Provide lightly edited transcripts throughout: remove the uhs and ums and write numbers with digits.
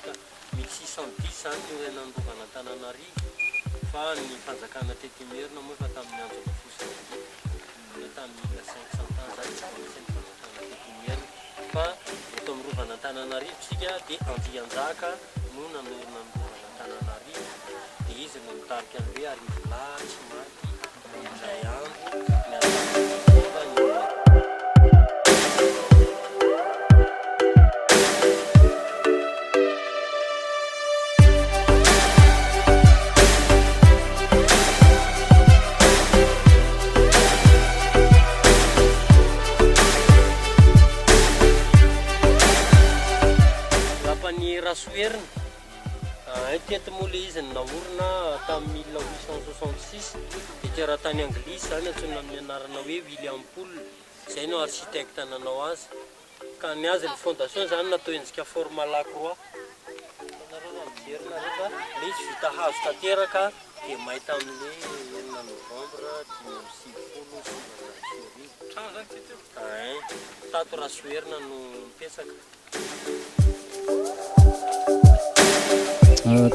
ka. 1610 izany ny niorenan'ny rovan'Antananarivo fa ny fanjakana teto Imerina moa efa tamin'ny andro Rafosinadidy, izany hoe tamin'ny 1500 tany izany tsy vao nisy ny fanjakana teto Imerina fa eto amin'ny rovan'Antananarivo isika dia Andrianjaka no nanorina ny rovan'Antananarivo dia izy no nitarika ny hoe Arivolahy tsy maty indray andro miaraka amin'ny fomba ny Lapan'i Rasoherina. Hay teto moa ilay izy no naorina tamin'ny 1866 dia teratany anglisy izany antsoina amin'ny anarana hoe William Poole izay no architecte nanao azy. Ka ny azy ny fondation izany natao endrika forme la croix. Hitanareo raha mijery nareo fa ilay izy vita hazo tanteraka dia may tamin'ny enina novembre 1995. Trano izany ity teo? Ein, tato Rasoherina no nipetraka.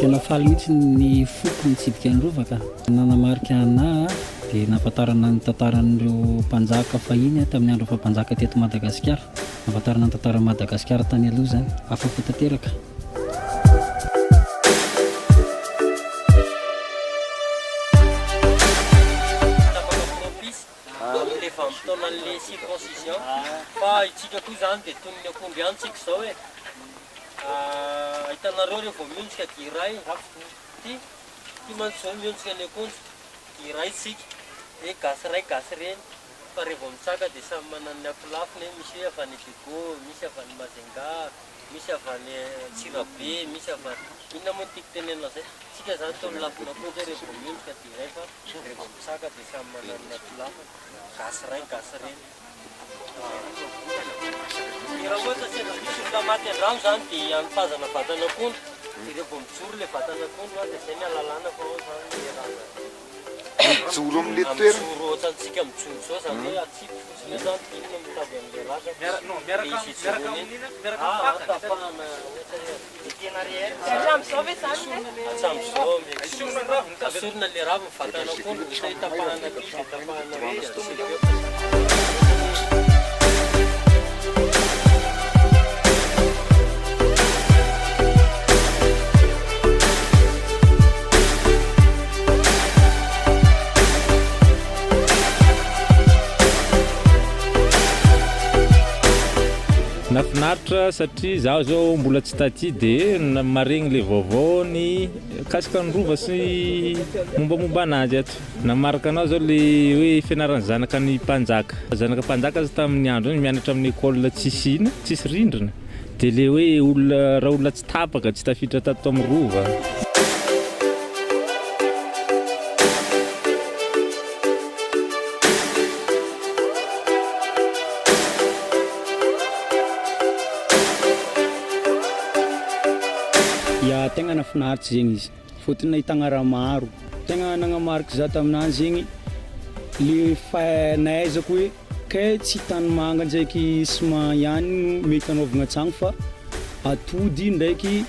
Tena faly mihitsy ny foko nitsidika ny Rova ka. Nanamarika anà dia nahafantarana ny tantaran'ireo mpanjaka fahiny tamin'ny andro faha-mpanjaka teto Madagasikara. Nahafantarana ny tantaran'i Madagasikara tany aloha izany. Afa-po tanteraka. Tapaka propice amin'ilay vanim-potoanan'ilay circoncision fa itsika koa izany dia toy ny akondro ihany tsika izao e. Hitanareo reo vao miondrika dia iray ty ty mantsy zao miondrika ny akondro dia iray tsika hoe gasy ray gasy reny fa revo mitsaka dia samy manana ny akolafiny hoe misy hoe avy any Diego misy avy any Majunga misy avy any Antsirabe misy avy any inona moa no tiako tenenina zay tsika zany toa ny lafin'akondro hoe revo miondrika dia iray fa revo mitsaka dia samy manana ny akolafiny gasy ray gasy reny. Raha ohatra sendra misy olona maty an-drano izany dia anipazana vatan'akondro, dia rehefa vao mijoro ilay vatan'akondro dia izay ny ahalalana fa ao izany ilay razana. Mijoro amin'ilay toerana? Mijoro ohatrantsika mijoro izao, izany hoe atsipy fotsiny eo izany dia iny no mitady an'ilay razana. Miaraka Dia izy ijoroany eny. miaraka Ah, amin'ny vakana. tapahana ohatra hoe Hatramin'izao ve izany le? Hatramin'izao asorina le raviny vatan'akondro ohatra hoe tapahana aty dia tapahana ary dia atsipy eo. Nafinaritra satria zaho zao mbola tsy taty de maregny le vaovao ny mikasika ny rova sy mombamomba anazy ato. Namaraka anah zao le hoe fianaran'ny zanaka ny mpanjaka. Zanaka mpanjaka aza tamin'ny andro iny mianatra amin'ny école tsisy ina, tsisy rindrina. De le hoe olona raha olona tsy tapaka tsy tafiditra tato amin'ny rova. Ya tegna nafinaritsy zegny izy fôtony nahitagna raha maro, tegna nagnamarika za taminany zegny le faha- nahaizako hoe kay tsy tanimanga ndraiky ciment ihany no mety anaovagna tragno fa atody ndraiky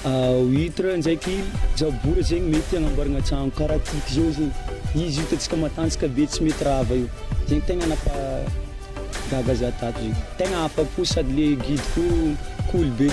Huitre ndraiky jabora zegny mety agnamboaragna tragno karaha tiky zao zegny, izy io hitantsika matanjaka be tsy mety rava io, zegny tegna nampa gaga za tato zegny, tegna afapo sady le guide ko cool be.